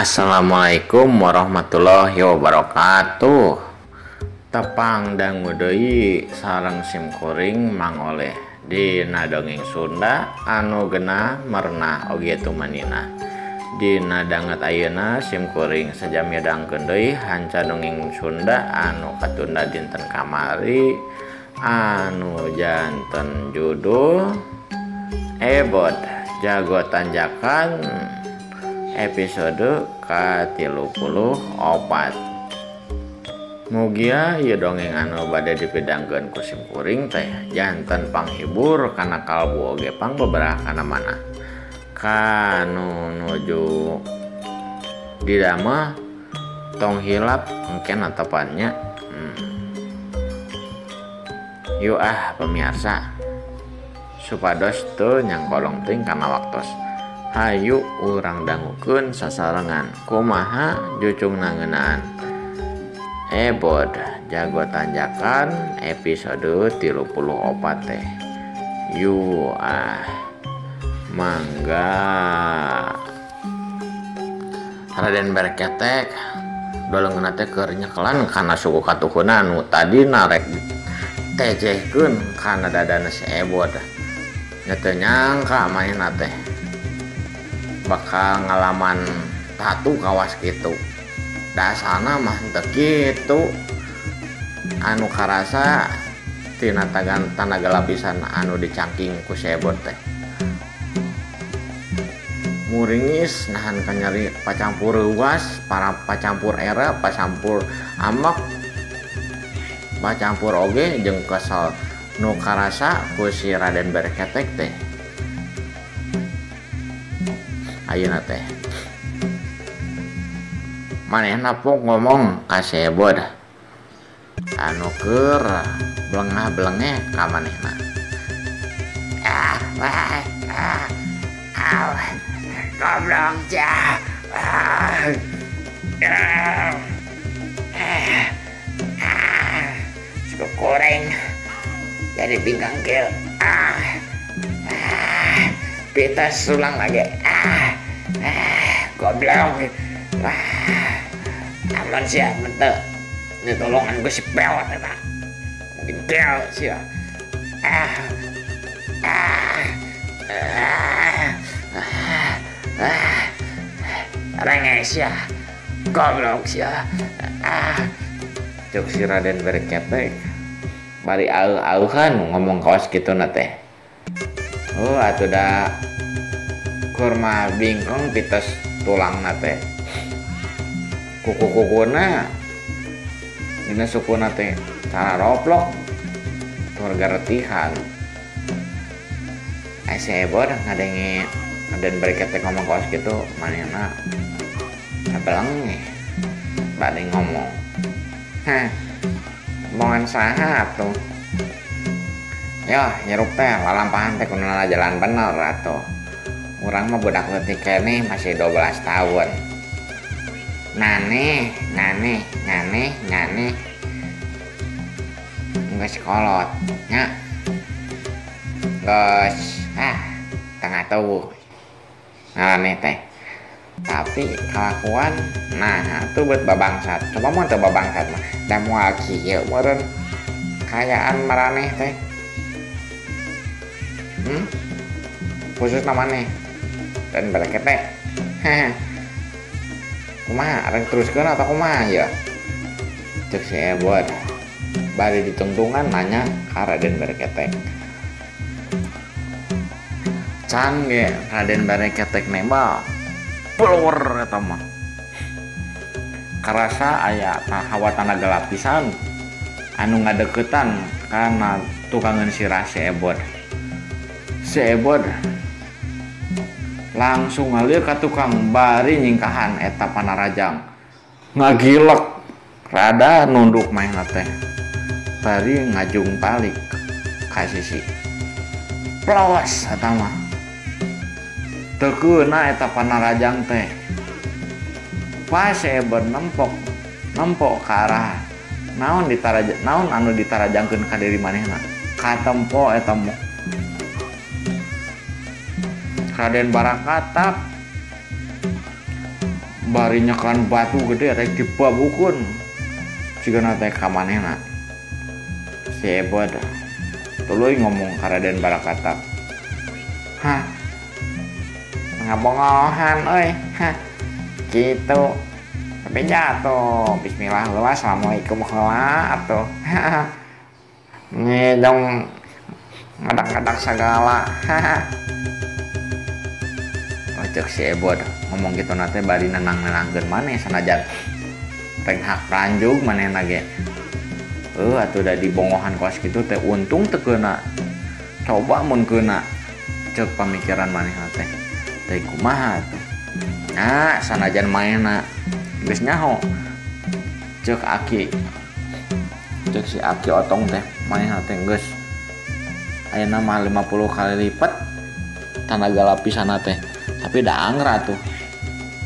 Assalamualaikum warahmatullahi wabarakatuh. Tepang dangu deui sareng simkuring Mang Oleh dina dongeng Sunda anu genah merenah oge tumanina. Dina danget ayeuna simkuring sajam midangkeun deui hanca dongeng Sunda anu katunda dinten kamari anu janten judul Ebod Jago Tanjakan episode ka-34. Mugia ieu dongeng anu bade dipidangkeun ku simkuring teh janten panghibur kana kalbu oge pangbeberah kana manah. Kanu nuju didamel tong hilap engken tepannya. Yuk ah pemirsa, supados teu nyangkolong teuing kana waktos. Hayu urang dangukeun sasarengan kumaha jucungna ngeunaan Ebod Jago Tanjakan episode 34 teh. Yu ah mangga. Raden Berketek dolengeunna teh keur nyekelan kana suku katuhuna nu tadi narek tejehkeun kana dadana si Ebod. Nya teu nyangka manehna teh bakal ngalaman tatu kawas kitu. Dasarna mah henteu kitu. Anu karasa tina tanaga lapisan anu dicangking ku si Ebod teh. Muringis nahan kanyeri pacampur reuas, para pacampur era, pacampur amek, pacampur oge jeung kesel nu karasa ku si Raden Berketek teh. Ayeuna teh manehna pok ngomong ka si Ebod anu keur blengah-blengeh ka manehna. Ah, ah, ah, ah, goblok ja. Ah, ah, ah, suku goreng jadi pinggang kel. Ah, ah, pitas ulang lagi. Ah, ah, goblok. Ah, aman sih ya, menteh. Ini tolongan gue si pewot ya pak. Mungkin kel sih ya. Ah, ah, ah, ah, ah, renges ya, goblok sih ya. Ah, cuk si Raden Berketek bari auh-auhan ngomong kawas kitu na teh. Oh atuh da kurma bingkong pites tulangna teh. Kuku-kukuna dina sukuna teh cara roplok tur garetihan. Ai si Ebod ngadenge Raden Berketek ngomong kawas kitu manehna kabeleng bade ngomong. Hah, omongan saha atuh? Yo nyerup teh lalampahan teh kudu jalan bener atuh. Urang mah budak leutik keneh masih 12 tahun. Naneh, naneh, naneh, naneh. Geus kolot nya. Geus ah tengah tubuh. Naneh teh. Tapi kelakuan nah tuh buat babangsat. Coba mun teu babangsat mah da moal kieu meureun kayaan maraneh teh. Khusus maneh dan Berketek. Hehe. Kumaha rek teruskeun atau kumaha ya? Cek si Ebod bari ditungtungan nanya ka Raden Berketek. Can ge Raden Berketek nembal pelur eta mah. Karasa aya hawa tanaga lapisan anu ngadeukeutan kana tukangeun sirah si Ebod. Si Ebod langsung ngalir ka tukang bari nyingkahan eta panarajang. Ngagilek rada nunduk manehna teh. Bari ngajung balik ka sisi. Plos eta mah. Teu keuna eta panarajang teh. Pas si Ebod nempok ka arah naon ditaraja naon anu ditarajangkeun ka diri manehna. Katempo eta mah. Raden Barakatap Bari nyekan batu gede rek dibabukeun. Cigana teh ka manehna. Si Ebod tuluy ngomong ka Raden Barakatak. Hah. Ngabongohan euy. Hah. Kitu. Tapi jatuh. Bismillah heula, assalamualaikum heula atuh. Ngedong ngadak-ngadak segala. Oh, cek si Ebod ngomong gitu nate bari nenang-nenangkeun maneh sanajan rek hak ranjug manehna ge. Atuh da dibongohan kos kitu teh untung teu keuna. Coba mun keuna cek pamikiran manehna teh. Teh kumaha atuh. Nah, sanajan manehna geus nyaho cek aki. Cek si aki otong teh manehna teh geus ayeuna mah 50 kali lipat tanaga lapisanna teh. Tapi da angger atuh.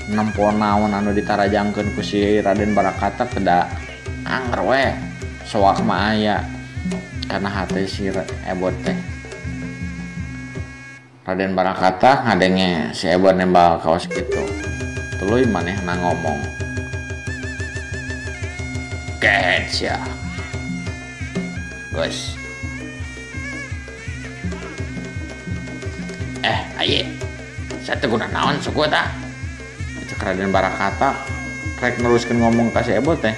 Nempo naon anu ditarajangkeun ku si Raden Barakatak da angger we. Soak mah aya kana hate si Ebod teh. Raden Barakatak ngadenge si Ebod nembal kaos kitu. Tuluy manehna ngomong. Kehed sia. Geus. Aye. Saya teh guna naon suku tah. Cek Raden Barakatak rek neruskeun ngomong ka si Ebod teh.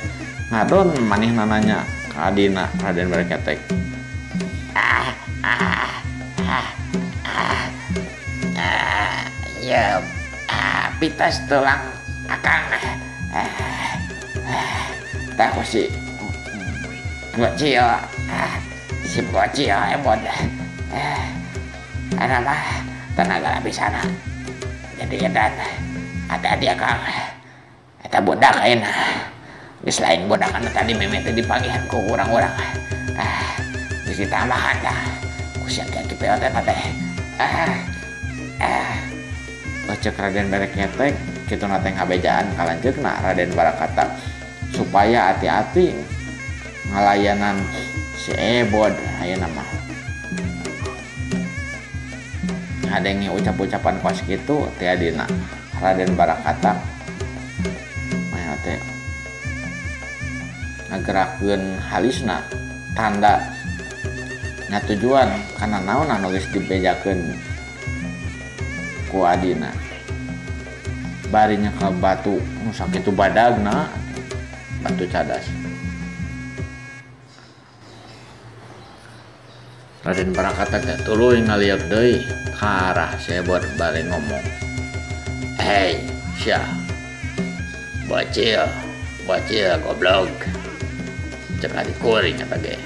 Ngadon manehna nanya ka adina Raden Barakatak. Ya, pitas tulang akang. Tah ku si bocil, si bocil Ebod. Ana mah tenaga lapisana. Jadi edan ada dia kang. Eta budak ayeuna. Geus lain budak anu tadi meme teh dipanggihan ku urang-urang. Geus ditambahan dah. Ku si aki POT teh. Cek Raden Barakatak kitu na teh ngabejaan ka lanceukna Raden Barakatak supaya hati-hati ngalayanan si Ebod ayeuna mah. Ngadenge ucap-ucapan kos kitu teh adina Raden Barakatak mah teh ngagerakeun halisna tanda ngatujuan kana naon anu geus dibejakeun ku adina. Bari nyekel batu nu sakitu badagna, batu cadas. Raden Barakatak teh tuluy ngalieur deui ka arah si Ebod bari ngomong. Hei, sia. Bocil, bocil goblok. Cek adi kuring eta ge.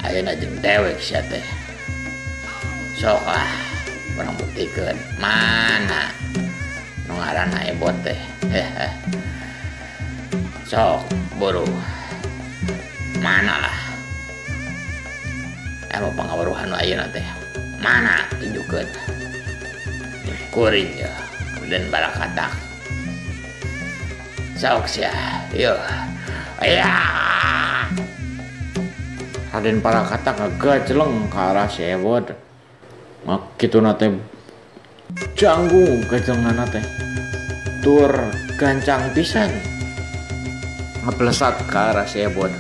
Ayeuna jeung dewek sia teh. Sok ah, urang buktikeun mana nu ngaranna Ebod teh. Sok buru. Mana lah. Emang pangaweruhan nu ayeuna teh. Mana tunjukkeun. Kuring ya dan Barakatak. Sok sia. Yo. Ya. Raden Barakatak ngagajleng ka arah si Ebod. Mak kituna teh janggung gajlenganna teh. Tur gancang pisan. Ngeblesat ka arah si Ebod.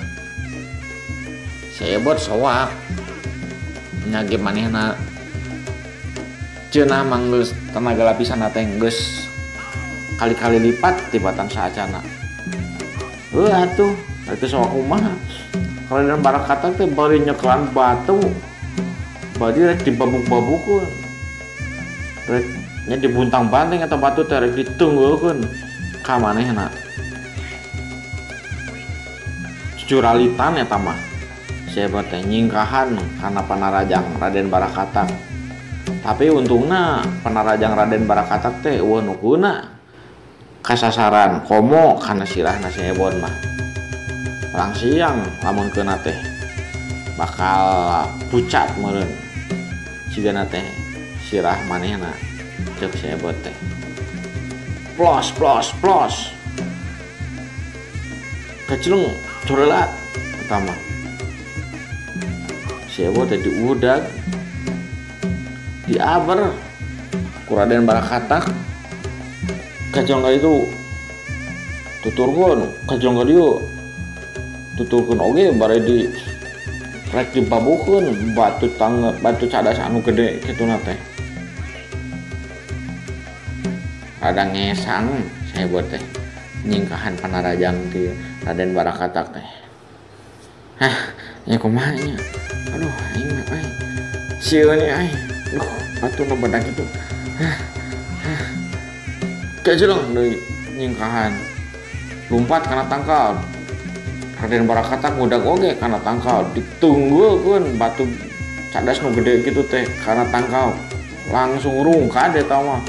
Si Ebod soak. Nyage manehna cenah manggeus tenaga lapisanna teh geus kali-kali lipat tibatan saacana. Heuh atuh, itu soak kumaha. Raden Barakatak teh bari nyekelan batu. Bari rek dibabuk-babukeun. Rek nya dibuntang-banting eta batu teh rek ditunggulkeun ka manehna. Curalitan eta mah. Si Ebod teh nyingkahan kana panarajang Raden Barakatak. Tapi untungna panarajang Raden Barakatak teh eueuh nu keuna. Kasasaran komo kana sirahna si Ebod mah. Perang siang lamun keuna teh bakal pucat meureun. Cigana teh sirah manehna cek si Ebod teh. Plos plos plos. Kacleng corelat eta mah. Si Ebod teh diudag diaber ku Raden Barakatak. Kajeng ka ditu tuturkeun, kajeng ka dieu tuturkeun oge bari di rek dibabukeun batu tangga batu cadas anu gede kituna teh. Rada ngesang si Ebot teh nyingkahan panarajang ti Raden Barakatak teh. Hah, nya kumaha nya? Aduh, aing mah euy. Sieun nya aing. Duh, batu nu bedak kitu. Hah. Hah. Kajeleng deui nyingkahan. Lumpat kana tangkal. Raden Barakatak ngudag oge kana tangkal, ditunggukeun batu cadas nu gede kitu teh kana tangkal. Langsung rungkad eta mah.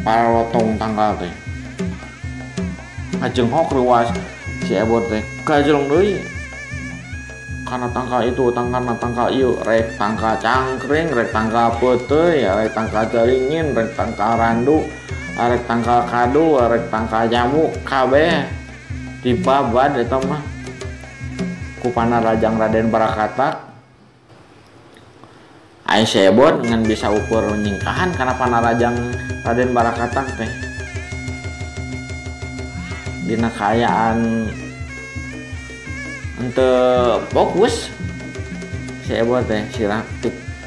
Parotong tangkal teh. Ngajenghok reuas si Ebot teh. Kajeleng deui kana tangkal itu, tangkana tangkal ieu, rek tangkal cangkring, rek tangkal peuteuy, rek tangkal caringin, rek tangkal randu, rek tangkal kadu, rek tangkal jamu, kabeh dibabad eta mah ku panarajang Raden Barakatak. Ai si Ebot ngan bisa ukur nyingkahan kana panarajang Raden Barakatak teh. Dina kaayaan henteu fokus si Ebot teh, sirah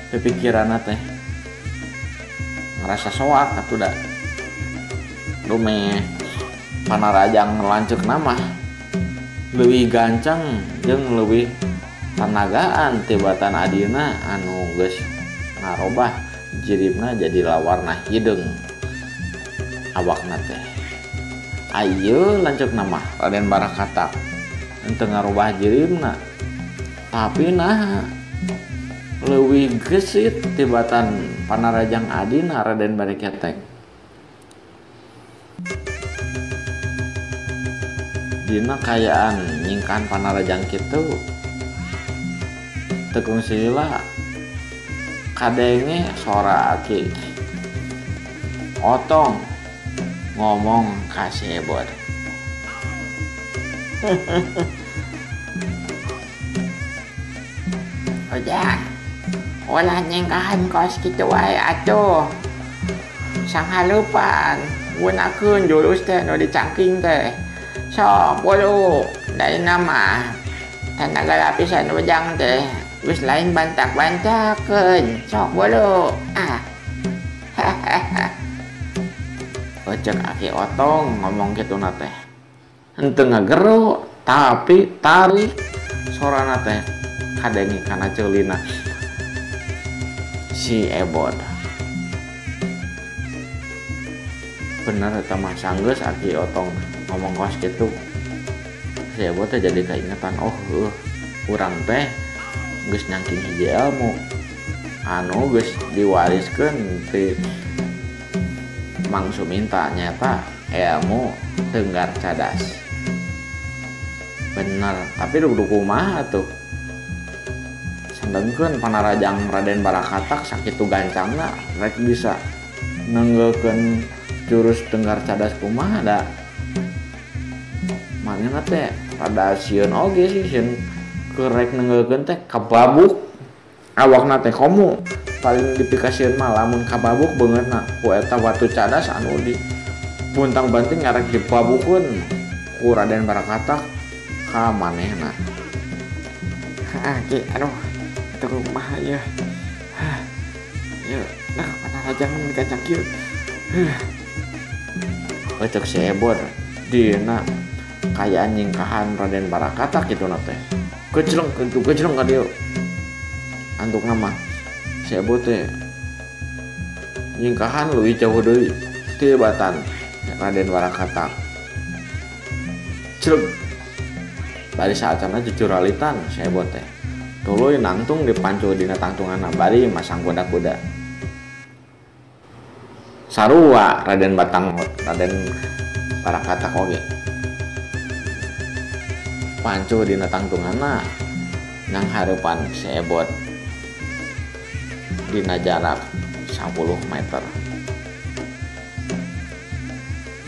pipikiranna teh ngerasa soak atuh da. Dumeh panarajang lanceukna mah leuwih gancang jeung leuwih tanagaan tibatan adina anu geus ngarobah jiribna jadi lawarna hideung awakna teh. Ayeuna lanceukna mah Raden Barakatak henteu ngarobah jiribna, tapi nah leuwih gesit tibatan panarajang adina Raden Barakatak. Dina kaayaan nyingkahan panarajang kitu tekung sila kadenge sora aki Otong ngomong ka si Ebot. Ojang, ulah nyingkahan kos kitu wae atuh. Sanghalupan gunakeun jurus teh nu dicangking teh. Sok bolu dari nama tanaga lapisan ujang teh geus lain bantak-bantakeun. Sok bolu. Ah. Ojek aki Otong ngomong kituna teh. Henteu ngagero tapi tarik sorana teh kadenge kana ceulina si Ebot. Bener eta mah sanggeus aki Otong ngomong kos kitu. Si Ebot teh jadi kaingetan, oh heuh urang teh geus nyangking hiji ilmu anu geus diwariskeun ti Mang Suminta, nyata ilmu tenggar cadas. Bener, tapi duh kumaha tuh. Sedengkeun panarajang Raden Barakatak sakitu gancangna rek bisa nenggeukeun jurus tenggar cadas kumaha da. Manehna teh rada sieun oge sih, sieun keur rek nenggeukeun teh kababuk awakna teh komo. Paling dipikasieun mah lamun kababuk beungeutna ku eta watu cadas anu di buntang-banting ngarek dibabukeun ku Raden Barakatak ka manehna. Hah, ki, aduh, eta kumaha ieu? Hah. Ieu, nah panarajang gancang kieu. Huh. Cek si Ebot dina kaayaan nyingkahan Raden Barakatak kituna teh. Kejeleng kitu, kejeleng ka dieu. Antukna mah si Ebot teh nyingkahan leuwih jauh deui tibatan Raden Barakatak. Celep. Bari saacana jujuralitan si Ebot teh. Tuluy nangtung dipancu dina tangtunganna bari masang kuda-kuda. Sarua Raden Batang Raden Barakatak oge. Pancu dina tangtunganna nang hareupan si Ebot dina jarak 10 meter.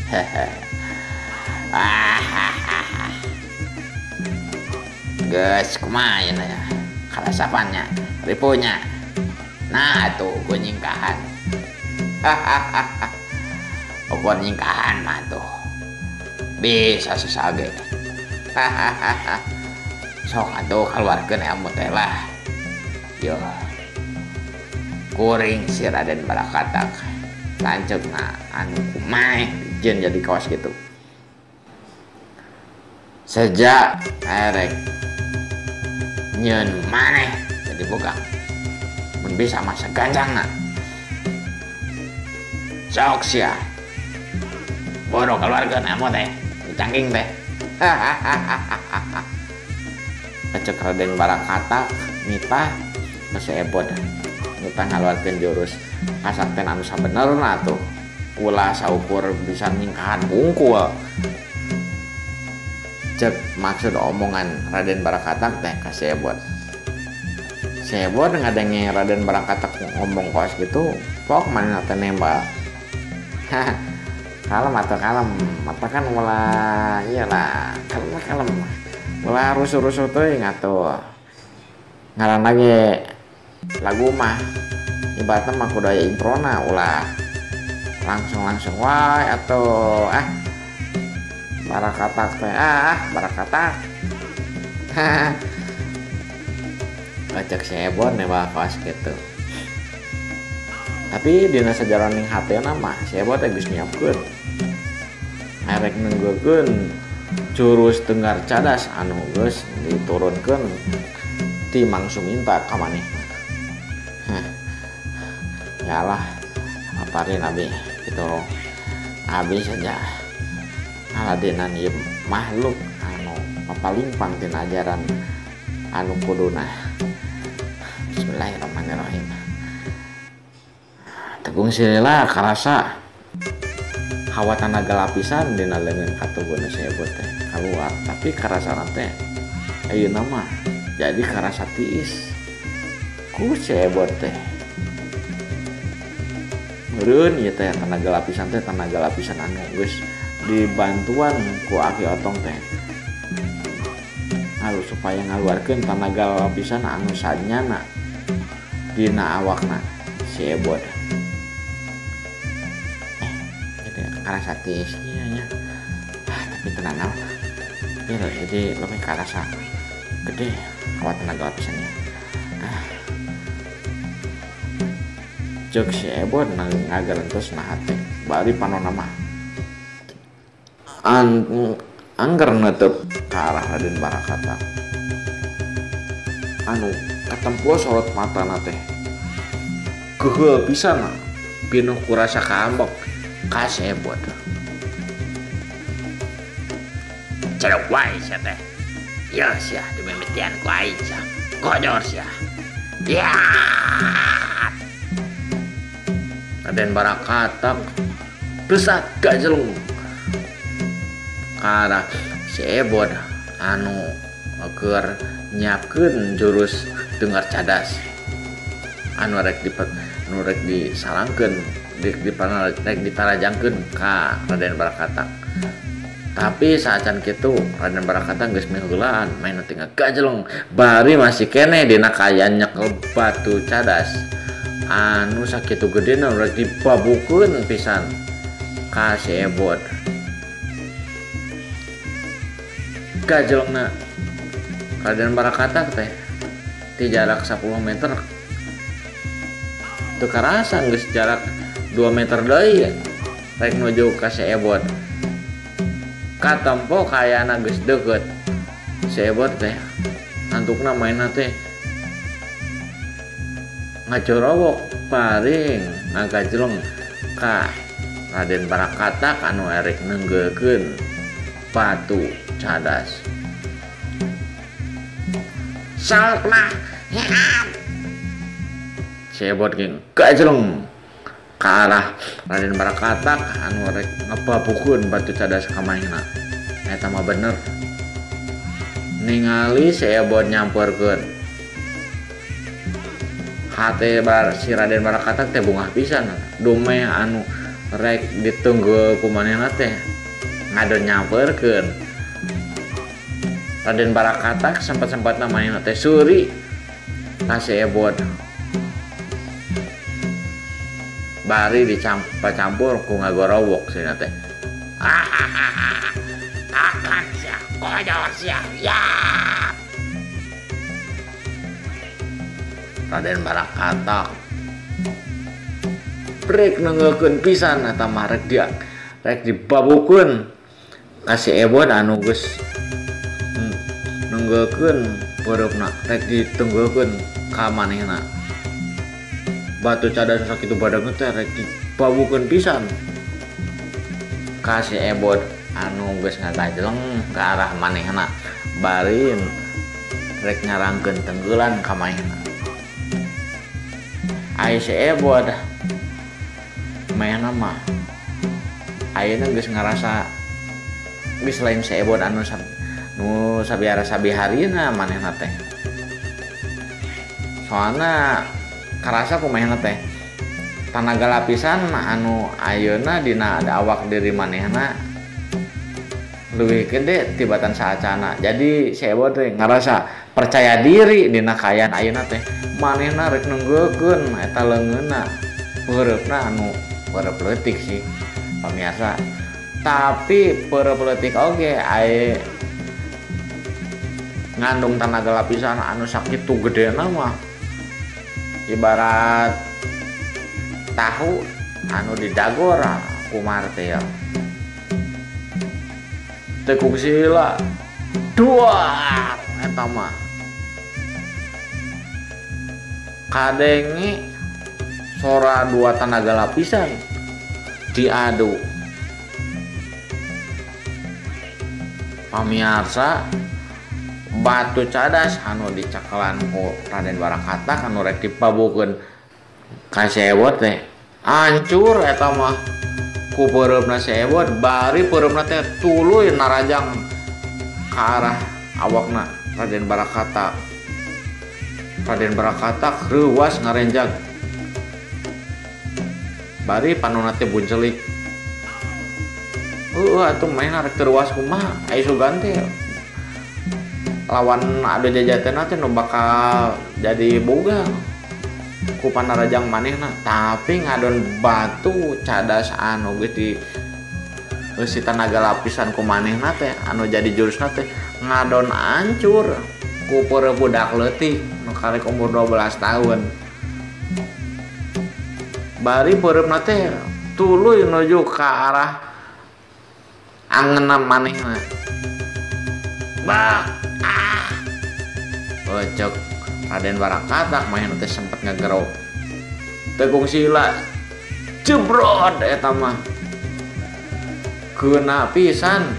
Hehe. Geus kumaha ya karasapannya, ripunya. Nah atuh ku nyingkahan. Hahaha. Ukur nyingkahan mah tuh bisa sesage. Hahaha. Sok atuh keluarkeun ilmu teh lah. Yo. Kuring si Raden Barakatak lanceukna anu kumaeh jeung jadi kawas gitu. Sejak erek nyeun maneh jadi bogang. Mun bisa mah saganjangna. Sok sia. Bodoh keluarkeun ilmu teh, cangking teh. Hahaha. Cek Raden Barakatak nitah ka si Ebod. Nitah ngaluarkeun jurus kasakten anu sabenerna tuh. Ulah saukur bisa nyingkahan hungkul. Cek maksud omongan Raden Barakatak teh ka si Ebod. Si Ebod ngadenge Raden Barakatak ngomong kos gitu, pok manehna teh nembak. Kalem atau kalem, mata kan ulah iyalah, kalem kalem. Ulah rusuh-rusuh teuing atuh. Ngaranna ge lagu mah ibaratna mah kudu aya introna, ulah langsung-langsung wae atuh. Ah. Barakatak teh ah, Barakatak. Bacak si Ebon nembak kawas gitu. Tapi dina sajaraning hatena mah si Ebon teh geus nyiapkeun. Erek nenggekeun jurus Tenggar Cadas anu geus diturunkeun ti Mang Suminta ka manehna. Heh. Yalah, aparin abi gitu. Abi saja ngaladenan ieu makhluk anu papalingpang tina ajaran anu kuduna. Bismillahirrahmanirrahim. Tegung silila karasa hawa tanaga lapisan dina leungeun katuguna si Ebot teh kaluar, tapi karasana teh ayeuna mah jadi karasa tiis ku si Ebot teh. Meureun ieu teh tenaga lapisan teh tenaga lapisan anu geus dibantuan ku Aki Otong teh. Lalu supaya ngaluarkeun tenaga lapisan anu sanyana dina awakna si Ebot. Karasa tiisnya nya. Ah, tapi tenang naon. Jadi lebih karasa gede hawa tenaga lapisannya. Ah. Cek si Ebon ngagarentos na hate. Bari panona mah angger netep ka arah Raden Barakatak. Anu katempo sorot matana teh. Keuheul pisan pinuh ku rasa kaambek. Ka si Ebon. Ceruk wae sia teh. Ya sia dimimitian ku aing sia. Gojor sia. Ya. Raden Barakatak besat gajelung ka arah si Ebon anu keur nyiapkeun jurus Tenggar Cadas anu rek disalangkeun rek ditarajangkeun ka Raden Barakatak. Tapi saacan kitu Raden Barakatak geus miheulaan main tinggal gajeleng bari masih keneh dina kaayaan nyekel batu cadas anu sakitu gedena rek dibabukeun pisan ka si Ebon. Gajelengna Raden Barakatak teh ti jarak 10 meter teu karasa geus jarak 2 meter deui rek nuju ka si Ebon. Katempo kayana geus deukeut si Ebon teh antukna mainna teh ngajorowok paring ngagajleng ka Raden Barakatak anu erek nenggekeun batu cadas. Salna Si Ebon ge gajleng ka arah Raden Barakatak anu rek ngebabukeun batu cadas ka manehna. Eta mah bener. Ningali si Ebon nyamperkeun hate si Raden Barakatak teh bungah pisan. Dumeh anu rek ditunggu ku manehna teh ngadon nyamperkeun. Raden Barakatak sempat-sempatna manehna teh suri ka si Ebon. Bari dicampur ku ngagorowok sina teh. Akan sia, kodor sia. Ya. Raden Barakatak rek nengeukeun pisan eta mah rek dia rek dibabukeun ka si Ebon anu geus nengeukeun peureupna rek ditenggeulkeun ka manehna. Batu cadas sakitu badanna teh rek dibabukeun pisan ka si Ebon anu geus ngagajleng ka arah manehna bari rek nyarangkeun tenggelan ka manehna. Ai si Ebon manehna mah ayeuna geus ngarasa geus lain si Ebon anu nu sabiara sabiharina manehna teh. Soalna karasa kumaha teh tanaga lapisan anu ayeuna dina ada awak diri manehna leuwih gede tibatan saacana. Jadi si Ebon teh ngarasa percaya diri dina kaayaan ayeuna teh. Manehna rek nunggukeun eta leungeunna peureupna anu peureep leutik sih pamirsa. Tapi peureep leutik oge ae ngandung tanaga lapisan anu sakitu gedena mah ibarat tahu anu didagor ku martil. Tekuk sila duar eta mah kadenge sora dua tanaga lapisan diadu. Pamiarsa batu cadas anu dicakelan ku Raden Barakatak anu rek dipabukeun ka si Ebon teh hancur eta mah ku peureupna si Ebon. Bari peureupna teh tuluy narajang ka arah awakna Raden Barakatak. Raden Barakatak reuwas ngarenjag bari panonna teh buncelik. Heueuh atuh manehna rek teu reuwas kumaha ai sugan teh lawan adu jajatena teh nu bakal jadi boga ku panarajang manehna. Tapi ngadon batu cadas anu geus di eusi tanaga lapisan ku manehna teh anu jadi jurusna teh ngadon hancur ku peureub budak leutik nu karek umur 12 tahun. Bari peureupna teh tuluy nuju ka arah angeunna manehna. Bah ah. Ocok Raden Barakatak manehna teh sempet ngagero. Tekung sila jebrot eta mah. Keuna pisan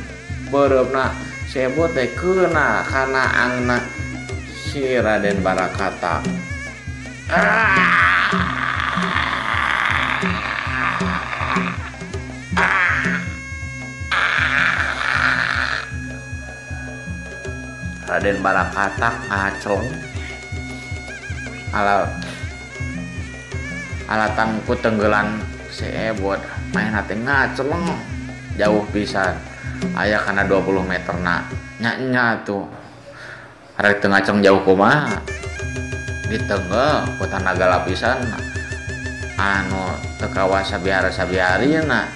peureupna si Ebon teh keuna kana angeunna si Raden Barakatak. Raden Barakatak ngacleng alatan ku tenggelan si Ebon manehna teh ngacleng jauh pisan aya kana 20 meter na nya tuh rek teu ngacleng jauh kumaha ditenggel ku tanaga lapisan anu teu kawasa sabiara-sabiarina.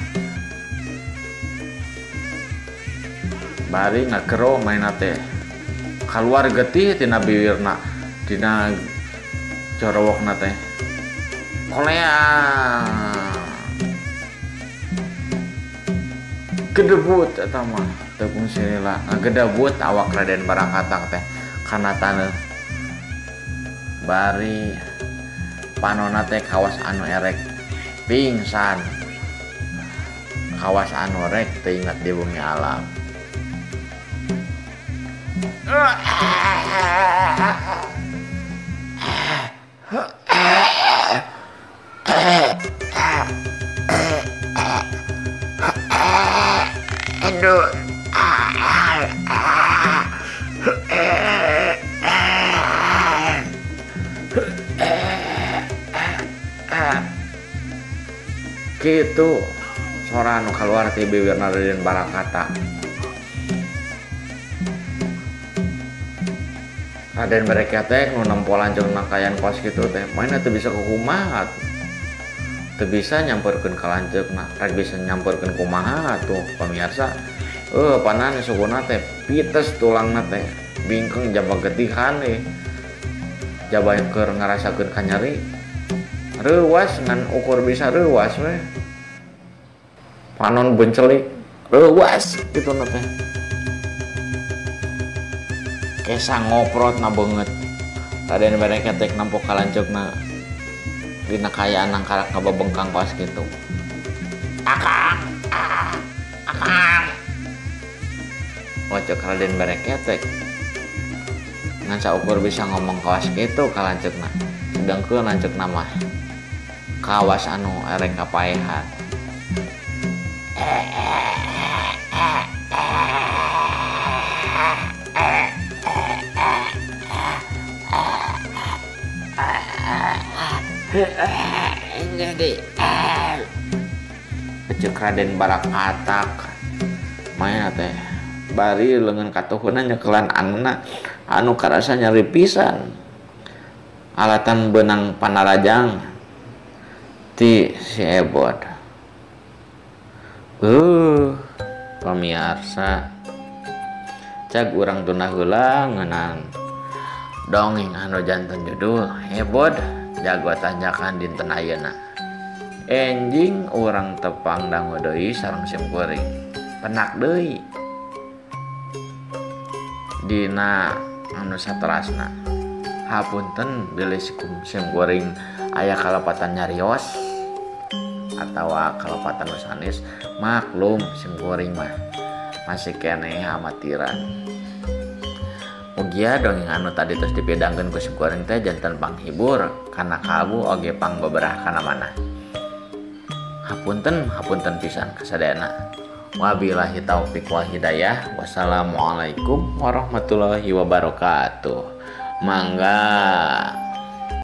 Bari ngagero manehna teh kaluar getih tina biwirna dina jorowokna teh koleang gedebut eta mah teu sirila ngagedebut awak Raden Barakatak teh kana taneuh. Bari panonna teh kawas anu erek pingsan kawas anu rek teu ingat di bumi alam. Aduh. Gitu sora nu kaluar ti bibirna Raden Barakatak. Raden Barakatak nu nempo lanceukna kayan kos kitu teh, manehna teu bisa kukumaha. Teu bisa nyamperkeun ka lanceukna, rek bisa nyamperkeun kumaha atuh pamirsa. Panan sukuna teh pites tulangna teh, bingkeng jaba getihan eh. Jaba keur ngarasakeun kanyeri. Reuwas ngan ukur bisa reuwas we. Panon bencelik, reuwas kitu na teh. Kesa ngoprot na beungeut. Raden Bareketek nempo ka lanceukna dina kaayaan nangkarak kababengkang kos kitu. Akang, ah, akang. Wacok Raden Bareketek ngan saukur bisa ngomong kawas kitu ka lanceukna. Sedengkeun lanceukna mah kawas anu erek kapaehan. Jadi Cek Raden Barakatak maya teh bari leungeun katuhuna nyekelan anuna anu karasa nyeri pisan alatan benang panarajang ti si Ebod. Pamiarsa cag urang tunda heula ngeunang dongeng anu janten judul Ebod Jago Tanjakan dinten ayeuna. Enjing urang tepang dangu deui sareng simkuring penak deui dina anu saterasna. Hapunten bilih simkuring aya kalepatan nyarios atawa kalepatan nu sanes, maklum simkuring mah masih keneh amatiran. Mugia dongeng anu tadi tos dipidangkeun ku simkuring teh janten panghibur kana kalbu oge pangbeberah kana manah. Hapunten, hapunten pisan kasadayana. Wabillahi taufik wal hidayah. Wassalamualaikum warahmatullahi wabarakatuh. Mangga.